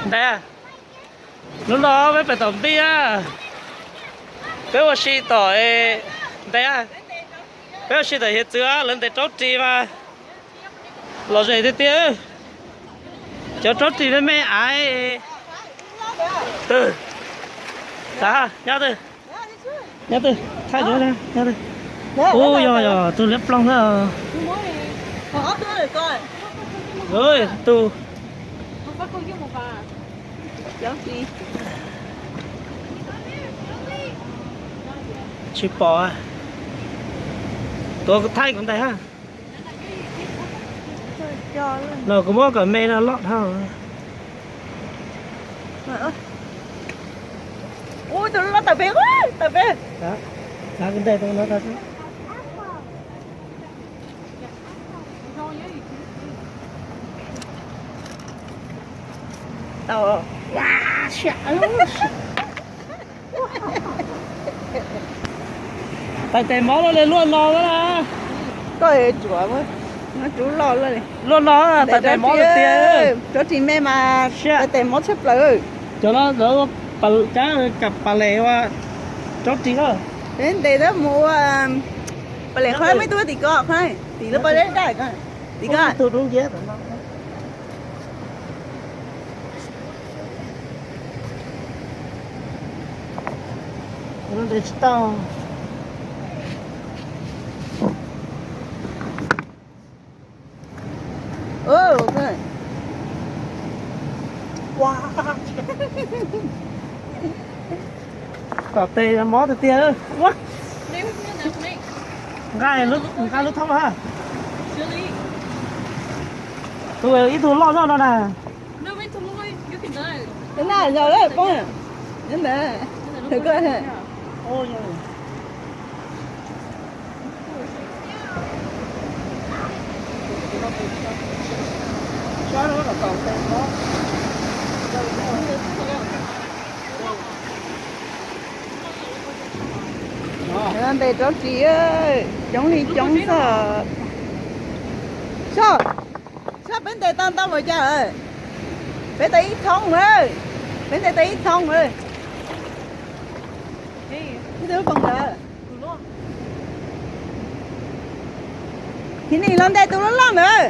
Ntais, hnub no peb pem tom npij na, peb ua si tom ntais, peb ua si tom hiav txwv lawv ntes raub ris mas lom zem tiag tiag. Cov raub ris me me aiv. Twg? Xav nyob twg? Nyob twg? Thaij duab nyob twg? Ub, yog yog tus liab ploog xwb. Tus tsis pom. Tuav thaij kuv ntais ha. No kuv muab kom me no loj dhau. Ub, tus loj tawm pem, tawm pem. Xav kuv ntais tau no tau. Tau. Tais tes mob loj li luaj no na. Koj tsuav, rub loj li. Luaj no, tais tes mob tiag tiag. Raub ris me mas tais tes mob tshaj plaws. Cov no lawv cab kam pas les ua raub ris na. Peb ntes tab mus ua pas les qhov muaj ib tug tim ko, tim lub pas daj daj ko, tim ko. Tus dub nciab. Ntes tsis tau. Tom tes mob tiag tiag. Nqa lub thoob ha. Tus ib tug loj nyob no na. Ntes raub ris coob li coob xwb. Soj, soj peb ntes tau ntau npaum cas? Peb tau ib thoob lawm. Peb ntes tau ib thoob lawm. Ib tug poom ntawd. Thiab nim los ntes tus loj loj ntawd.